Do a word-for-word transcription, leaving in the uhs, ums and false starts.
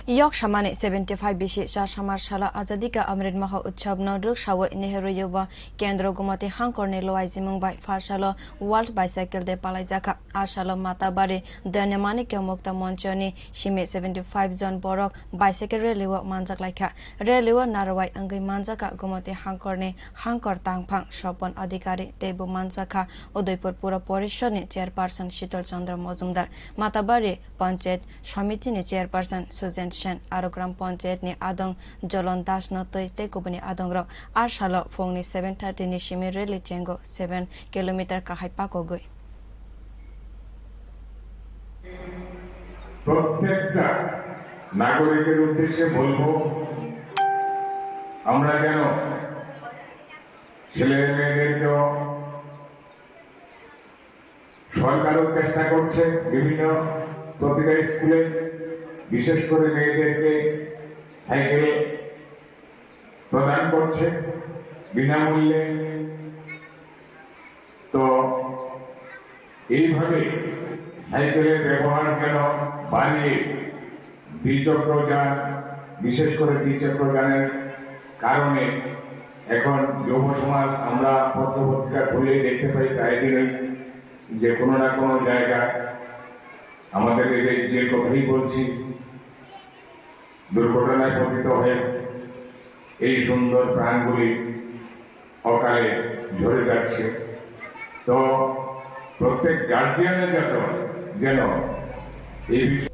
Yok samani seventy five bisi cha samar salo Azadi Ka Amrit Mahotsav no rwksawi Nehru Yuva Kendra Gumati Hangkor ni luaijimung bai pha salo World Bicycle Day palaijakha. A salo Matabari Danyamani Kyomukta Moncho ni simi seventy five jon borok bicycle rally o manjak laikha. Rally o narwai wngwi manjakha Gumati Hangkor ni Hangkor Tangphang Sopon Adhikari teibo manjakha Udaipur Pura Porishod ni chairperson Shital Chandra Mojumdar, Matabari Panchayat Samiti ni chairperson Sujen Sen, aro Gram Panchayat ni adong Jolon Das no twi tei kubuni adong rok. A salo phung ni seven thirty ni simi rally chengo seven kilometer kahai pakogwi. প্রত্যেকটা নাগরিকের উদ্দেশ্যে বলবো, আমরা যেন ছেলে মেয়েদেরকেও, সরকারও চেষ্টা করছে বিভিন্ন প্রতিটা স্কুলে, বিশেষ করে মেয়েদেরকে সাইকেল প্রদান করছে বিনামূল্যে। তো এইভাবে সাইকেলের ব্যবহার যেন বাড়িয়ে দ্বিচক্র যান, বিশেষ করে দ্বিচক্র যানের কারণে এখন যুব সমাজ, আমরা পত্র পত্রিকা খুলে দেখতে পাই প্রায় দিনই যে কোনো না কোনো জায়গায় আমাদের এই যে কথাই বলছি, দুর্ঘটনায় পতিত হয়ে এই সুন্দর প্রাণগুলি অকালে ঝরে যাচ্ছে। তো প্রত্যেক গার্জিয়ানের যাতে যেন এই বিষয়ে